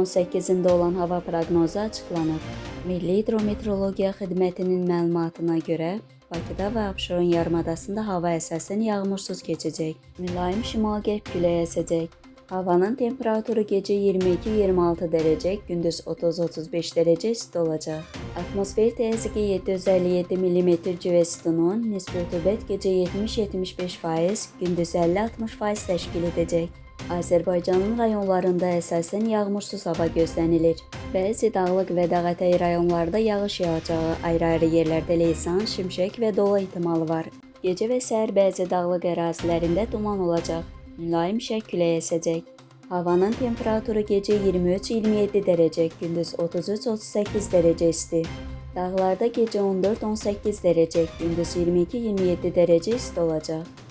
18-də olan hava proqnozu açıqlanıb. Milli Hidrometeorologiya Xidmətinin məlumatına görə Bakıda və Abşeron yarımadasında hava əsasən yağmursuz keçəcək. Mülayim şimal-qərb küləyi əsəcək. Havanın temperaturu gecə 22-26 dərəcə, gündüz 30-35 dərəcə isti olacaq. Atmosfer təzyiqi 757 mm civə sütunun, nisbi rütubət gecə 70-75%, gündüz 50-60% təşkil edəcək. Azərbaycanın rayonlarında əsasən yağmursuz hava gözlənilir. Bəzi dağlıq və dağətəyi rayonlarda yağış yağacağı, ayrı-ayrı yerlərdə leysan, şimşək və dolu ehtimalı var. Gecə və səhər bəzi dağlıq ərazilərində duman olacaq. Mülayim şərq küləyi əsəcək. Havanın temperaturu gecə 23-27 dərəcə, gündüz 33-38 dərəcə isti. Dağlarda gecə 14-18 dərəcə, gündüz 22-27 dərəcə isti olacaq.